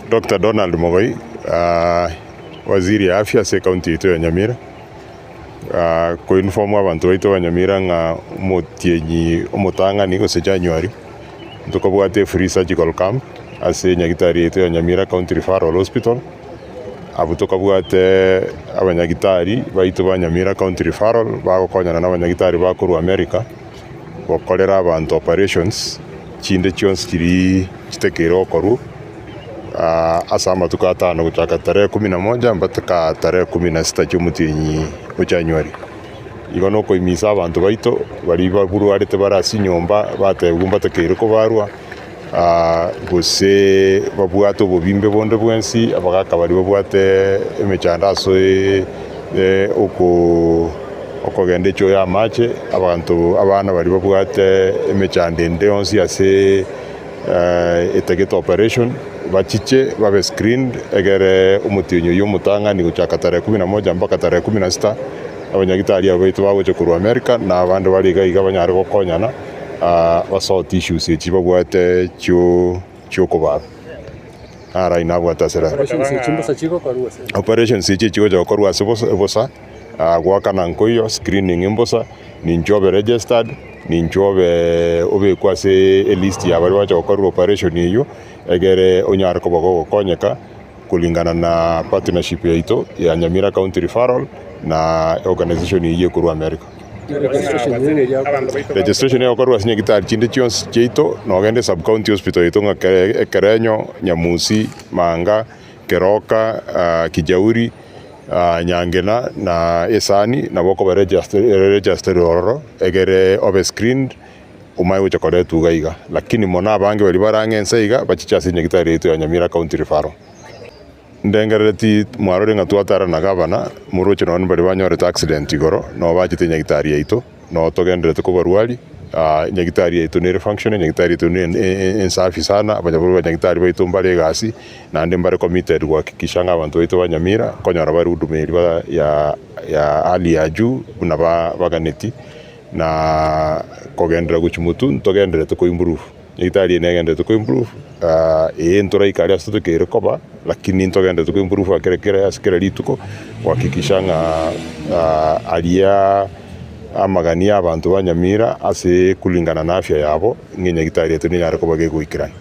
Doctor Donald Mogoi, Waziri ya Afya ase ekaunti yaito ya Nyamira, koinform abanto baito ba Nyamira ng'a omotienyi omotang'ani gose January, ntokobwate efree surgical camp ase enyagitari yaito ya Nyamira County Referral Hospital, abwo tokabwate abanyagitari baito ba Nyamira County Referral bagokonyana na abanyagitari bakorwa America. Gokorera abanto operations chinde chionsi chiria chitakeire gokorwa ase amatuko atano gochaka tarehe kumi na moja mpaka tarehe kumi na sita chia omotienyi o January. Igo nokoimisa abanto baito baria baburwarete bare ase chinyomba batebiwa mbatakeire kobarwa gose babwate obobimbe bonde bwensi, abagaka baria babwate emechando ase oko okogenda echoo y'amache, abanto abana baria babwate emechando ende yonsi ase etagete operation, bachiche babe screened egere omotienyi oyio omotang'ani gochaka tarehe kumi na moja mpaka tarehe kumi na sita, abanyagitari aba baito bagocha korwa America na abande bare iga iga banyare gokonyana basort issues echi babwate chio chiokobara. Naro ayio nabwate ase rero. Operations echi mbosa chigokorwa ase? Operations echi chigocha gokorwa ase bosa bosa, goakana nkoiyo, screening mbosa, ninchwe obe registered, ninchwe obe obekwe ase elist ya baria bagocha gokorerwa operation eyio, egere onyare koba gogokonyeka kulingana na partnership yaito ya Nyamira County Referral na organization eyio ekorwa America. Registration egokorwa ase nyagitari chinde chionsi chiaito, nogende sub county hospital yaito ng'a Ekerenyo, Nyamusi, Manga, Keroka, Kijauri, Nyangena na Esani nabo okoba registered ororo egere obe screened omanye gocha koretwa iga iga. Lakini mono abange baria bare ang'e ense iga bachiche ase nyagitari yaito ya Nyamira County Referral. Ndengerereti mwarore ng'a twatara na gavana, moroche nonye mbaria banyorete accident igoro, nabo bachete nyagitari yaito, nabo togendererete kobarwaria, nyagitari yaito nere functioning, nyagitari yaito ne ensafi sana, abanyaborwa ba nyagitari baito mbare egasi, naende mbare committed gohakikisha ng'a abanto baito ba Nyamira nkonyora bare huduma eria ba ya ya hali ya juu buna ba baganeti, na kogenderera gochia motwe ntogendererete ko improve. Nyagitari eye negendererete ko improve, ee ntoraike aria ase totakeire koba, lakini ntogendererete ko improve kera kera ase kera rituko, gohakikisha ng'a aria amagani ya abanto ba Nyamira ase kulingana na afya yabo, ng'a enyagitari yaito nenyare koba gegoikerana.